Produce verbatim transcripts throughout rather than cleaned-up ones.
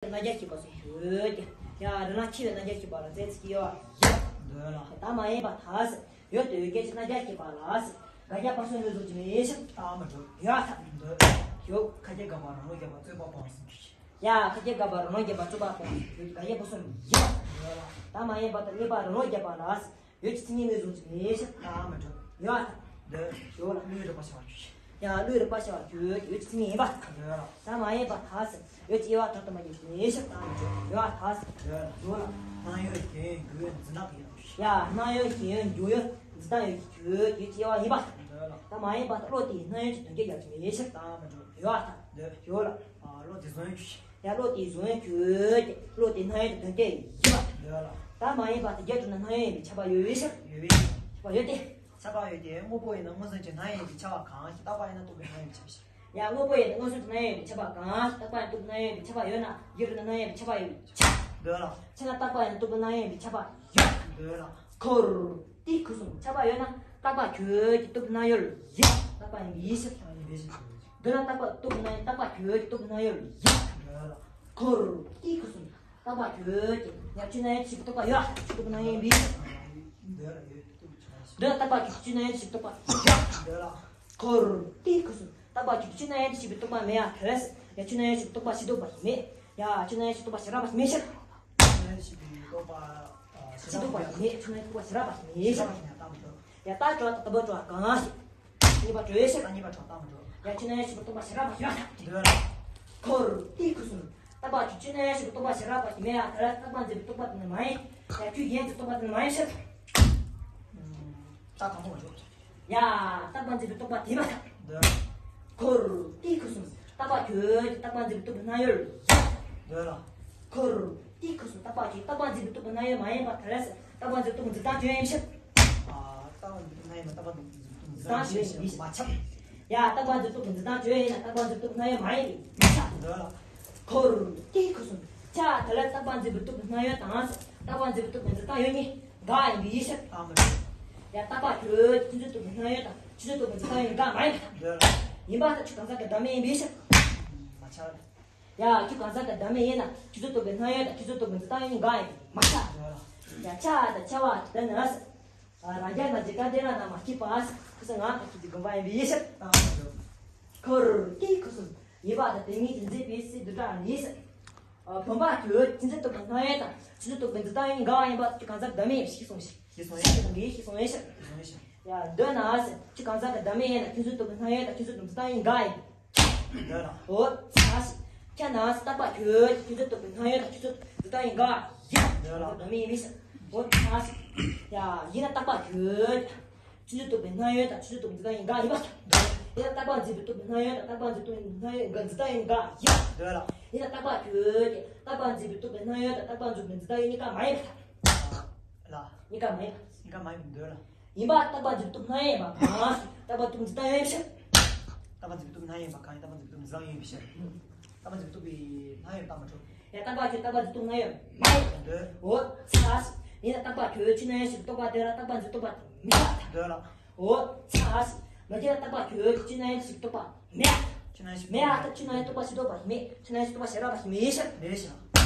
རྣམ་རྒྱལ་གྱི་བ་སོ་ཡོད་ཀྱི། ཡ་རི་ལ་ཁྱི་བའི་རྣམ་རྒྱལ་གྱི་བ་ལ་རྩེ་ཚིག་གི་ཡོད། ཡོད་ལ། ད་མ་ཡིན་པ་ཐ་སི། ཡོད་དུ་ཡོད་སྐད་ཀྱི་རྣམ་རྒྱལ་གྱི་བ་ལ་སི། ག་རྒྱ་བ་སོ་ནི་ཟུག་ཅི་མེད་ཤི། ད་མ་འགྲོ། ཡོད་ཐ། འདོད། ཡོད་ཁ་རྒྱ་ག་བ་རང་ལོ་རྒྱ་བ་རྩོད་པ་སྤངས་སི། ཡ་ཁ་རྒྱ་ག་བ་རང་ལོ་རྒྱ་བ་རྩོད་པ་སྤངས་སི། ག་རྒྱ་བ་སོ་ཡོད། ཡོད་ལ། ད་མ་ཡིན་པ་ཐ་གཉིས་པ་རང་ལོ་རྒྱ་བ་ལ་སི། ཡོད་ཀྱི་མཚན་ཉིད་ནི་བཟུང་ཅི་མེད་ཤི། ད་མ་འགྲོ། ཡོད་ཐ། འདོད། ཡོད་ལ། བློའི་རིག་པ་ཤར་བ་ཁྱོད། ཡ་བློའི་རིག་པ་ཤར་བ་ཁྱོད་ཡོད་ཀྱི་མཚན་ཉིད་ཡིན་པ། འདོད་ལ། ད་མ་ཡིན་པ་ཐ་སི། ཡོད་ཀྱི་དབྱེ་བ་དྲུག་ཏུ་མ་ངེས་ཀྱི་མེད་ཤི། ད་མ་འགྲོ། ཡོད་ཐ་སི། འདོད་ལ། ཡོད་ལ། སྣང་ཡུལ་ཞེན་ཡུལ་འགྱུ་ཡུལ་འཛིན་སྟངས་ཀྱི་ཡོད། ཡ་སྣང་ཡུལ་ཞེན་ཡུལ་འགྱུ་ཡུལ་འཛིན་སྟངས་ཡོད་ཀྱི་ཁྱོད་ཡོད་ཀྱི་དབྱེ་བ་ཡིན་པ། འདོད་ལ། ད་མ་ཡིན་པ་ཐ་བློ་དེའི་སྣང་ཡུལ་གྱི་དོན་སྐྱེད་རྒྱག་ཀྱི་མེད་ཤི། ད་མ་འགྲོ། ཡོད་ཐ། འདོད། ཡོད་ལ། ཨ་བློ་དེ་བཟུང་ཡུལ་ཁྱོད། ཡ་བློ་དེ་བཟུང་ཡུལ་ཁྱོད་ཀྱི་བློ་དེ་སྣང་ཡུལ་གྱི་དོན་སྐྱེད་ཡིན་པ། འདོད་ལ། ད་མ་ཡིན་པ་དེ་རྒྱ་གྲུབ་ན་སྣང་ཡུལ་ཡིན་པའི་ཁྱབ་པ་ཡོད་པའི་ཕྱིར། ཡོད་པའི། ཁྱབ་པ་ཡོད་དེ། ཁྱབ་པ་ཡོད་དེ་དངོས་པོ་ཡིན་ན་མངོན་སུམ་གྱི་སྣང་ཡུལ་ཡིན་པའི་ཁྱབ་པ་གང་ཞིག་རྟག་པ་ཡིན་ན་རྟོག་པའི་སྣང་ཡུལ་ཡིན་པའི་ཁྱབ་པ་ཞིག་ཡ་དངོས་པོ་ཡིན་ན་མངོན་སུམ་གྱི་སྣང་ཡུལ་ཡིན་པའི་ཁྱབ་པ་གང་ཞིག་རྟག་པ་ཡིན་རྟོག་པའི་སྣང་ཡུལ་ཡིན་པའི་ཁྱབ་པ་ཡོད་ན་རྒྱ་གྲུབ་ན་སྣང་ཡུལ་ཡིན་པའི་ཁྱབ་པ་ཡོད་པའི་ཕྱིར། འདོད་ལ། ཕྱིར་ན་རྟག་པ་ཡིན་ན་རྟོག་པའི་སྣང་ཡུལ་ཡིན་པའི་ཁྱབ་པ་ཡོད། འདོད་ལ། ཁོ་རུ་དེའི་ཁུ་སུམ་ཁྱབ་པ་ཡོད་ན་རྟག་པ་ཁྱོད་ཀྱི་རྟོག་པའི་སྣང་ཡུལ་ཡིན། རྟག་པ་ཡིན་པའི་ཕྱིར། ཡིན་པའི་ཕྱིར། འདོད་ན་རྟག་པ་རྟོག་པའི་སྣང་ཡུལ་རྟག་པ་ཁྱོད་ཀྱི་རྟོག་པའི་སྣང་ཡུལ་ཡིན། འདོད་ལ། ཁོ་རུ་དེའི་ཁུ་སུམ། རྟག་པ་ཁྱོད་ཀྱི་ཡ་ཆོས་སྣང་ཡུལ་ཞིག་རྟོག་པ་ཡོད། རྟོག་པའི་སྣང་ཡུལ་ཡིན་པའི་ཕྱིར། འདོད་ལ། ཡོད་རྟོག་ཆ་ཞིག་འདོད་ལ་རྟག་པ་ཁྱོད་ཆོས་སྣང་ཡུལ་ཞིག་རྟོག་པ་ཡོད། འདོད་ལ། ཁོ་རུ་དེའི་ཁུ་སུམ། རྟག་པ་ཁྱོད་ཆོས་སྣང་ཡུལ་ཞིག་རྟོག་པ་མེད་ཡ་ཐལ་ལ་སི། ཡ་ཆོས་སྣང་ཡུལ་ཞིག་རྟོག་པ་ཞིག་རྟོག་པ་ཞིག་མེད། ཡ་ཆོས་སྣང་ཡུལ་ཞིག་རྟོག་པ་ཞིག་རག་པ་ཞིག་མེད་ཕྱིར། ཆོས་སྣང་ཡུལ་ཞིག་རྟོག་པ་ཞིག་རག་པ་ཞིག་མེད། ཆོས་སྣང་ཡུལ་རྟོག་པ་ཞིག་རག་པ་ཞིག་མེད་ཕྱིར། ཡ་ད་ཅོ་ད་བོ་ཅོ་གང་ཞིག་གཉིས་པ་གྲོལ་ཡོད་ཤག་གཉིས་པ་གྲོལ་ད་མ་གྲོལ། ཡ་ཆོས་སྣང་ཡུལ་ཞིག་རྟོག་པ་ཞིག་རག་པ་ཞིག་ཡོད་ཐལ། འདོད་ལ། ཁོ་རུ་དེའི་ཁུ་སུམ། རྟག་པ་ཁྱོད་ཆོས་སྣང་ཡུལ་ཞིག་རྟོག་པ་ཞིག་རག་པ་ཞིག་མེད་ཡ་ཐལ་ལ་རྟག་པ་འཛིན་པའི་རྟོག་པ་དེ་ནི་མ་ཡིན། ཡ་ཁྱོད་ཡིན་ཟེར་རྟོག་པ་དེ་ནི་མ་ཡིན་ཕྱིར། ད་དང་པོ་མ་གྲོལ། ཡ་རྟག་པ་འཛིན་པའི་རྟོག་པ་དེ་མ་ཐལ། འདོད། ཁོ་རུ་དེའི་ཁུ་སུམ། རྟག་པ་ཁྱོད་ཀྱི་རྟག་པ་འཛིན་པའི་རྟོག་པའི་སྣང་ཡུལ་ཡིན། འདོད་ལ། ཁོ་རུ་དེའི་ཁུ་སུམ། རྟག་པ་ཁྱོད་རྟག་པ་འཛིན་པའི་རྟོག་པའི་སྣང་ཡུལ་མ་ཡིན་པ་ཐལ་ལ་སི། རྟག་པ་འཛིན་པའི་རྟོག་པའི་འཛིན་སྟངས་ཁྱོད་ཡིན་ཕྱིར། ཨ། རྟག་པ་འཛིན་པའི་སྣང་ཡུལ་མ་རྟག་པ་འཛིན་པའི་རྟོག་པའི་འཛིན་སྟངས་ཁྱོད་ཡིན་ཕྱིར་མ་ཁྱབ། ཡ་རྟག་པ་འཛིན་པའི་རྟོག་པའི་འཛིན་སྟངས་ཁྱོད་ཡིན་ན་རྟག་པ་འཛིན་པའི་རྟོག་པའི་སྣང་ཡུལ་མ་ཡིན་པས་མ་ཁྱབ། འདོད་ལ། ཁོ་རུ་དེའི་ཁུ་སུམ། ཁྱོད་ཐལ་ལ་རྟག་པ་འཛིན་པའི་རྟོག་པའི་སྣང་ཡུལ་དང་རྟག་པ་འཛིན་པའི་རྟོག་པའི་འཛིན་སྟངས་ཡོད་གཉིས་འགལ་ཡིན་པའི་ཕྱིར། ད་མ་གྲོལ། ཡ་རྟག་པ་ཁྱོད་ཆོས་འཛིན་རྟོག་པའི་སྣང་ཡུལ་དང་ཆོས་འཛིན་རྟོག་པའི་འཛིན་སྟངས་ཡོད་གཉིས་འགལ་མ་ཡིན་པས། འདོད་ལ། ཡིན་པ་ལྟར་ཁྱོད་གང་ཟག་གི་བདག་མེད་ཡིན་པའི་ཕྱིར། མ་ཁྱབ། ཡ་ཁྱོད་གང་ཟག་གི་བདག་མེད་ཡིན་ན་ཆོས་འཛིན་རྟོག་པའི་སྣང་ཡུལ་དང་ཆོས་འཛིན་རྟོག་པའི་འཛིན་སྟངས་ཡོད་གཉིས་འགལ་ཡིན་པས་མ་ཁྱབ། འདོད་ལ། ཡ་ཁྱོད་དང་ཁྱབ་པ་དེ་ནི་རང་རྒྱལ་ན་ཇི་ལྟར་དེ་ར་ན་མ་སྐྱེས་པ། ཁུ་སིམ་ངང་དང་ཁྱོད་ཀྱི་དགོངས་པ་ཡིན་པའི་ཕྱིར། ད་མ་གྲོལ། ཁོ་རུ་དེའི་ཁུ་སིམ། ཡིན་པ་དང་དེ་ཉིད་དུ་འཛིན་པའི་སའི་བསྡུས་གྲྭ་ནི། བུམ་པ་ཁྱོད་ཆོས་འཛིན་རྟོག་པའི་སྣང་ཡུལ་དང་ཆོས་འཛིན་རྟོག་པའི་འཛིན་སྟངས་ཡོད་གཉིས་འགལ་བ་ཡིན་པ་ཁྱོད་གང་ཟག་གི་བདག་མེད་ཡིན་པས་ཞེས་གསུངས་ཤིང་། ཞེས་གསུངས་ཡོད། ཞེས་གསུངས་ཡོད་ཤིང་། ཞེས་གསུངས་ཡོད་ཤིང་། ཡ་འདོད་ན་ཟེར་ཁྱོད་གང་ཟག་གི་བདག་མེད་ཡིན་ན་ཆོས་འཛིན་རྟོག་པའི་སྣང་ཡུལ་དང་ཆོས་འཛིན་རྟོག་པའི་འཛིན་སྟངས་ཡོད་གཉིས་འགལ་ཡིན། འདོད་ལ། འོ་ཚ་ཞིག་ཁྱོད་ན་ཟེར་རྟག་པ་ཁྱོད་ཆོས་འཛིན་རྟོག་པའི་སྣང་ཡུལ་དང་ཆོས་འཛིན་རྟོག་པའི་འཛིན་སྟངས་ཡོད་གཉིས་འགལ་ཡིན། འདོད་ལ། བདག་མེད་ཡིན་པས་ཟེར། འོ་ཚ་ཞིག་ཡ་ཡིན་ན་རྟག་པ་ཁྱོད། ཆོས་འཛིན་རྟོག་པའི་སྣང་ཡུལ་དང་ཆོས་འཛིན་རྟོག་པའི་འཛིན་སྟངས་ཡོད་གཉིས་འགལ་ཡིན་པ། ཡིན་ན་རྟག་པ་འཛིན་པའི་རྟོག་པའི་སྣང་ཡུལ་དང་རྟག་པ་འཛིན་རྟོག་པའི་སྣང་ཡུལ་འཛིན་སྟངས་ཡོད་གཉིས་འགལ་ཡིན། འདོད་ལ། ཡིན་ན་རྟག་པ་ཁྱོད་ཀྱིས་རྟག་པ་འཛིན་པའི་རྟོག་པའི་སྣང་ཡུལ་དང་རྟག་པ་འཛིན་པའི་འཛིན་སྟངས་ཡོད་གཉིས་ཀ་མ་ཡིན་པ། ལ། གཉིས་ཀ་མ་ཡིན་པ། གཉིས་ཀ་མ་ཡིན་པ། འདོད་ལ། ཡིན་པ་རྟག་པ་འཛིན་པའི་རྟོག་པའི་སྣང་ཡུལ་ཡིན་པ་གང་ཞིག་རྟག་པ་རྟོག་པའི་འཛིན་སྟངས་ཡོད་ཕྱིར། རྟག་པ་འཛིན་པའི་རྟོག་པའི་སྣང་ཡུལ་ཡིན་པ་གང་ཡིན་རྟག་པ་འཛིན་པའི་རྟོག་པའི་འཛིན་སྟངས་ཡོད་ཕྱིར། རྟག་པ་འཛིན་པའི་རྟོག་པའི་སྣང་ཡུལ་དང་མ་གྲུབ། ཡ་རྟག་པ་ཁྱོད་རྟག་པ་འཛིན་རྟོག་སྣང་ཡུལ་མ་ཡིན། འདོད། འོ་ཚ་ཞིག་ཡིན་ན་རྟག་པ་ཁྱོད་ཆོས་སྣང་ཡུལ་ཞིག་རྟོགས་པ་དེ་ལ་རྟག་པ་འཛིན་རྟོག་པ་དེ་མི་འདོད་ལ། འོ་ཚ་ཞིག་མ་གྱུར་ན་རྟག་པ་ཁྱོད་ཆོས་སྣང་ཡུལ་ཞིག་རྟོགས་པ་མེད། ཆོས་སྣང་ཡུལ་ཞིག་མེད་ཡ་ད་ཆོས་སྣང་ཡུལ་རྟོགས་པ་ཞིག་རྟོགས་པ་མེད། ཆོས་སྣང་ཡུལ་ཞིག་རྟོགས་པ་ཞིག་རག་པ་ཞིག་མེད་ཤག་མེད་ཤག་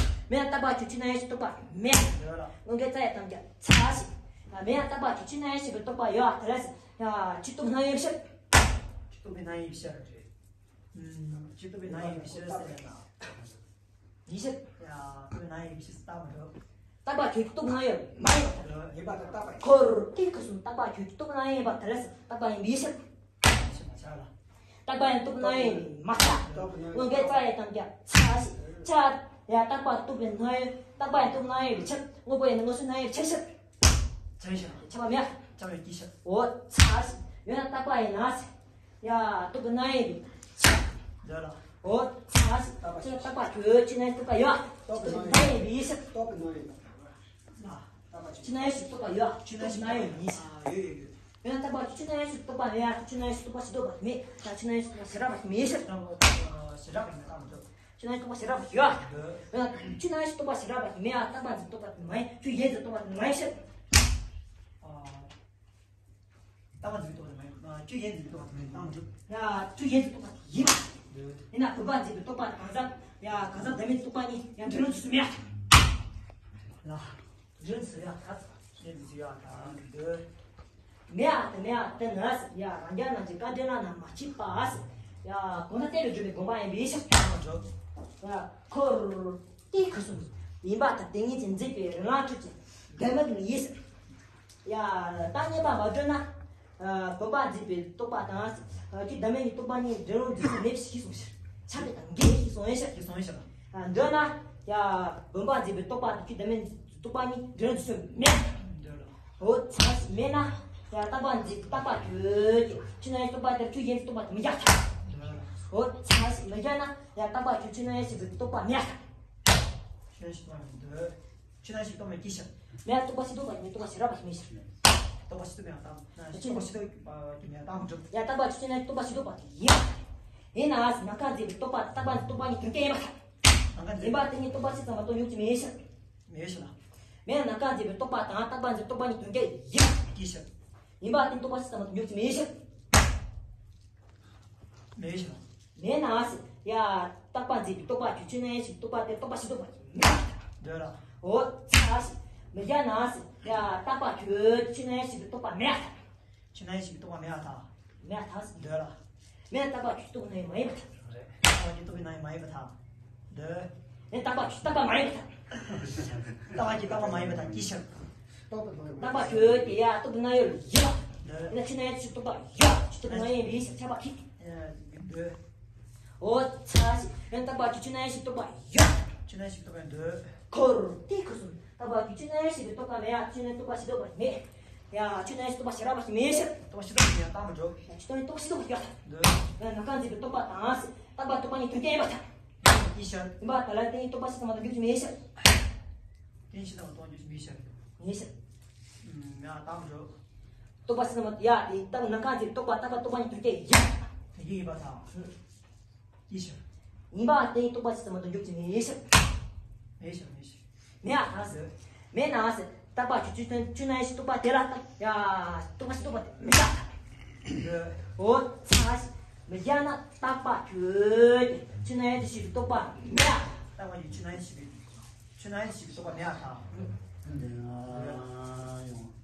མེད་ན་རྟག་པ་ཁྱོད་ཆོས་སྣང་ཡུལ་ཞིག་རྟོགས་པ་མེད། འདོད་ལ། དངོས་འགལ་རྩ་ཡི་དམ་བཅའ་ཚ་ཞིག་མེད་ན་རྟག་པ་ཁྱོད་ཆོས་སྣང་ཡུལ་ཞིག་གི་རྟོགས་པ་ཡོད་ཨ་དེ་ལ་ཟེར། ཡ་ཆོས་རྟོགས་སྣང་ཡུལ་ཕྱིར། ཆོས་རྟོགས་པའི་སྣང་ཡུལ་ཕྱིར་རེད། ཨུམ། ཆོས་རྟོགས་པའི་སྣང་ཡུལ་ཕྱིར་ཟེར་ན། ཡིན་ཕྱིར། ཡ་རྟོགས་པའི་སྣང་ཡུལ་ཕྱིར་ལྟ་མི་འགྲོ། རྟག་པ་ཁྱོད་ཀྱི་རྟོགས་སྣང་ཡུལ་མ་ཡིན་པ་དང་། ཡིན་པ་དང་རྟག་པ་ཡིན། ཁོ་རུ་དེའི་ཁུ་སིམ་རྟག་པ་ཁྱོད་ཀྱི་རྟོགས་སྣང་ཡིན་པ་དེ་ལ་ཟེར་རྟག་པ་ཡིན་པའི་ཕྱིར། ཕྱིར་མ་ཆགས་ལ། རྟག་པ་ཡང་རྟོགས་སྣང་ཡིན་མ་ཆགས། དངོས་འགལ་རྩ་ཡི་དམ་བཅའ་ཚ་ཞིག་ཆ། ཡ་རྟག་པ་རྟོགས་པའི་སྣང་ཡུལ་རྟག་པ་ཡང་རྟོགས་སྣང་ཡིན་པའི་ཕྱིར། དངོས་པོ་ཡིན་ན་མངོན་སུམ་སྣང་ཡུལ་ཕྱིར་ཕྱིར། ཕྱིར་ཕྱིར། ཆགས་པ་མེད། ཆགས་པའི་སྐྱེ་ཕྱིར། འོ་ཚ་ཞིག་ཡོད་ན་རྟག་པ་ཡིན་ན་ཟེར། ཡ་རྟོགས་པའི་སྣང་ཡུལ་ཕྱིར། འདོད་ལ། འོ་ཚ་ཞིག་ཁྱོད་རྟག་པ་ཁྱོད་ཆོས་སྣང་ཡུལ་རྟོགས་པ་ཡོད། རྟོགས་པའི་སྣང་ཡུལ་ཡིན་ཕྱིར། རྟོགས་པའི་སྣང་ཡུལ་ལ། ཆོས་སྣང་ཡུལ་ཞིག་རྟོགས་པ་ཡོད། ཆོས་སྣང་ཡུལ་ཡིན། ཡོད་ཡོད་ཡོད། ཡང་རྟག་པ་ཆོས་སྣང་ཡུལ་ཞིག་རྟོགས་པ་མེད་ཡ། ཆོས་སྣང་ཡུལ་ཞིག་རྟོགས་པ་ཞིག་རྟོགས་པ་མེད། ད་ཆོས་སྣང་ཡུལ་ཞིག་རྟོགས་པ་ཞིག་རག་པ་ཞིག་མེད་ཕྱིར། ཞིག་རག་པ་ཡིན་ན་རྟག་མི་འདུག་ཆོས་སྣང་ཡུལ་རྟོགས་པ་ཞིག་རག་པ་ཞིག་ཡོད། ཡང་ཆོས་སྣང་ཡུལ་ཞིག་རྟོགས་པ་ཞིག་རག་པ་ཞིག་མེད་ཡ། རྟག་པ་འཛིན་རྟོགས་པ་དེ་མ་ཡིན། ཆོས་ཡིན་ཟེར་རྟོགས་པ་དེ་མ་ཡིན་ཕྱིར། རྟག་པ་འཛིན་རྟོགས་པ་དེ་མ་ཡིན། ཆོས་ཡིན་འཛིན་རྟོགས་པ་དེ་མ་ཡིན་རྟག་མི་འདུག་ཡ་ཆོས་ཡིན་འཛིན་རྟོགས་པ་དེ་ཡིན། ཡིན་ན་བུམ་པ་འཛིན་པའི་རྟོག་པ་གང་ཟག་ཡ་གང་ཟག་བདག་མེད་རྟོག་པ་གཉིས་ཡང་འབྲས་བུ་འཛིན་ཚུལ་མེད། ལ། འབྲས་བུ་འཛིན་ཡ་ད། འབྲས་བུ་འཛིན་ཡ་ད་འདོད། མེད་ཨ་དེ་མེད་ཨ་དེ་ན་ཟེར་ཡ་རང་རྒྱལ་རྣམས་ཀྱི་བཀའ་འདྲེན་ལ་ན་མ་མཆིས་པ་ཟེར་ཡ་གང་ཟག་གཏན་ལ་འཇོག་པའི་དགོངས་པ་ཡིན་པའི་ཕྱིར། ཡ་འཁོར་དེའི་ཁུ་སུམ་ཡིན་པ་དང་དེ་ཉིད་ཀྱིས་འཛིན་པའི་རང་ལ་འཁྲུལ་ཅིང་བདེན་མེད་ཡིན་ཟེར། ཡ་ད་རྙེད་པ་མ་གྲོལ་ན། བུམ་པ་འཛིན་པའི་རྟོག་པ་དང་། ཁྱོད་བདག་མེད་ཀྱི་རྟོག་པ་གཉིས་འབྲས་བུ་འཛིན་ཚུལ་མེད་ཞེས་གསུངས་ཕྱིར། ཆགས་པ་དང་འགལ་ཞེས་གསུངས་ཡོད་ཕྱིར། ཞེས་གསུངས་ཡོད་ཕྱིར། འདོད་ན། ཡ། བུམ་པ་འཛིན་པའི་རྟོག་པ་དང་ཁྱོད་བདག་མེད་ཀྱི་རྟོག་པ་གཉིས་འབྲས་བུ་འཛིན་ཚུལ་མེད། འདོད་ལ། འོ་ཚ་ཞིག་མེད་ན། ཡ་རྟག་པ་འཛིན་རྟག་པ་ཁྱོད་ཀྱི་ཆོས་ནང་ཡང་རྟོག་པ་དེར་ཁྱོད་ཡིན་རྟོག་པ་དེ་མི་རྒྱག་ཐལ། འདོད་ལ། འོ་ཚ་ཞིག་མི་རྒྱག་ན་ཡ་རྟག་པ་ཁྱོད་ཆོས་ནང་ཡང་ཞིག་རྟོག་པ་མེད་ཐལ། ཆོས་ཞིག་མ་འདོད། ཆོས་ནང་ཞིག་རྟོག་མེད་ཀྱི་ཕྱིར། མེད་རྟོག་པ་ཞིག་རྟོག་པ་ཡིན་རྟོག་པ་ཞིག་རགས་པ་ཞིག་མེད་ཕྱིར། རྟོག་པ་ཞིག་རྟོག་པ་ཡང་དང་། ཆོས་རྟོག་པ་ཞིག་རྟོག་པ་ཡང་དང་སྒྲུབ། ཡ་རྟག་པ་ཆོས་ཅན་ན་རྟོག་པ་ཞིག་རྟོག་པ་དེ་ཡིན། ཡིན་ནའང་ནམ་མཁའ་འཛིན་པའི་རྟོག་པ་རྟག་པ་འཛིན་རྟོག་པ་གཉིས་དོན་གཅིག་ཡིན་པར་ཐལ། ནམ་མཁའ་འཛིན་པ་དེ་གཉིས་རྟོག་པ་ཞིག་ཙམ་མ་གཏོགས་ཡོད་ཀྱི་མེད་ཕྱིར། མེད་ཕྱིར་ལ། མེད་ན་ནམ་མཁའ་འཛིན་པའི་རྟོག་པ་དང་རྟག་པ་འཛིན་རྟོག་པ་གཉིས་དོན་གཅིག་ཡིན། ཀྱི་ཕྱིར། ཡིན་པ་དེ་རྟོག་པ་ཞིག་ཙམ་མ་གཏོགས་ཡོད་ཀྱི་མེད་ཕྱིར། མེད་ཕྱིར། མེད་ན་ཟེར། ཡ། རྟག་པ་འཛིན་པའི་རྟོག་པ་ཁྱོད་ཆོས་ནང་ཡང་ཞིག་རྟོག་པ་དེ་རྟོག་པ་ཞིག་རྟོག་པ་མེད། འདོད་ལ། འོ་ཚ་ཞིག་མི་རྒྱག་ན་ཟེར། ཡ་རྟག་པ་ཁྱོད་ཆོས་ནང་ཡང་ཞིག་རྟོག་པ་མེད། ཆོས་ནང་ཡང་ཞིག་རྟོག་པ་མེད་ཐལ། མེད་ཐལ་ཟེར། འདོད་ལ། མེད་རྟག་པ་ཁྱོད་རྟོག་ནི་མ་ཡིན་པར་ཐལ། རྟག་པ་ཁྱོད་རྟོག་པའི་སྣང་ཡུལ་མ་ཡིན་པར་ཐལ། འདོད། མེད་རྟག་པ་ཁྱོད་རྟག་པ་མ་ཡིན་པར་ཐལ། རྟག་པ་ཁྱོད་རྟག་པ་མ་ཡིན་པར་ཐལ། ཀྱི་ཕྱིར། རྟག་པ་ཁྱོད་དེ་ཡ་རྟོག་པའི་སྣང་ཡུལ་ཡིན་པ། འདོད། ཡིན་ན་ཆོས་ནང་ཡང་ཞིག་རྟོག་པ་ཡོད། ཆོས་རྟོག་པའི་སྣང་ཡུལ་ཡིན་པའི་ཕྱིར་ཁྱབ་པ་ཁེགས། འདོད། འོ་ཚ་ཞིག་ཡང་རྟག་པ་ཁྱོད་ཆོས་ནང་ཡང་ཞིག་རྟོག་པ་ཡོད། ཆོས་ནང་ཡང་ཞིག་རྟོག་པ་འདོད། འཁོར་དེའི་ཁུ་སུམ། རྟག་པ་ཁྱོད་ཆོས་ནང་ཡང་ཞིག་རྟོག་པ་མེད་ཡ། ཆོས་ནང་རྟོག་པ་ཞིག་རྟོག་པ་མེད། ཡ་ཆོས་ནང་ཞིག་རྟོག་པ་ཞིག་རགས་པ་ཞིག་མེད་ཕྱིར། རྟོག་པ་ཞིག་རྟོག་པ་ཡང་དང་མི་འགྲོ། ཡ་ཆོས་ནང་རྟོག་པ་ཞིག་རྟོག་པ་ཡོད། འདོད། ཡང་ནམ་མཁའ་འཛིན་པའི་རྟོག་པ་དང་ཟེར། རྟག་པ་རྟོག་པ་གཉིས་དོན་གཅིག་ཡིན་པར་ཐལ། ཡིན་ཕྱིར། ཡིན་པར་ཐལ་ལ་དེ་ནི་རྟོག་པ་ཞིག་ཙམ་མ་གཏོགས་འཇོག་རྒྱུ་མེད་ཕྱིར། དེ་ནི་ཞིག་ཙམ་མ་གཏོགས་འཇོག་རྒྱུ་མེད་ཕྱིར། མེད་ཕྱིར། ཡང་དང་མི་འགྲོ། རྟོག་པ་ཞིག་ཙམ་མ་གཏོགས་ཡ་དེ་རྟག་ནམ་མཁའ་འཛིན་རྟོག་པ་རྟག་པ་རྟོག་པ་གཉིས་དོན་གཅིག་ཡིན། དོན་གཅིག་ཡིན་པར་ཐལ། ཡིན་ཕྱིར། ཡིན་པ་དེ་ནི་རྟོག་པ་ཞིག་ཙམ་མ་གཏོགས་འཇོག་རྒྱུ་མེད་ཕྱིར། མེད་ཕྱིར། མེད་ཕྱིར། མེད་ཨ་ཐ་ཟེར། མེད་ན་ཟེར། རྟག་པ་ཁྱོད་ཆོས་ཆོས་ནང་ཡང་ཞིག་རྟོག་པ་དེ་ལ་རྟག་ཡ། རྟོག་པ་ཞིག་རྟོག་པ་དེ་མི་རྟག་འོ་ཚ་ཞིག་མི་རྒྱག་ན་རྟག་པ་ཁྱོད་ཀྱི་ཆོས་ནང་ཡང་ཞིག་རྟོག་པ་མེད་ཨ། རྟག་པ་ཡི་ཆོས་ནང་ཡང་ཞིག་ཆོས་ནང་ཡང་ཞིག་རྟོག་པ་མེད་ཨ་ཐ། འདི་ན་ཡོང་།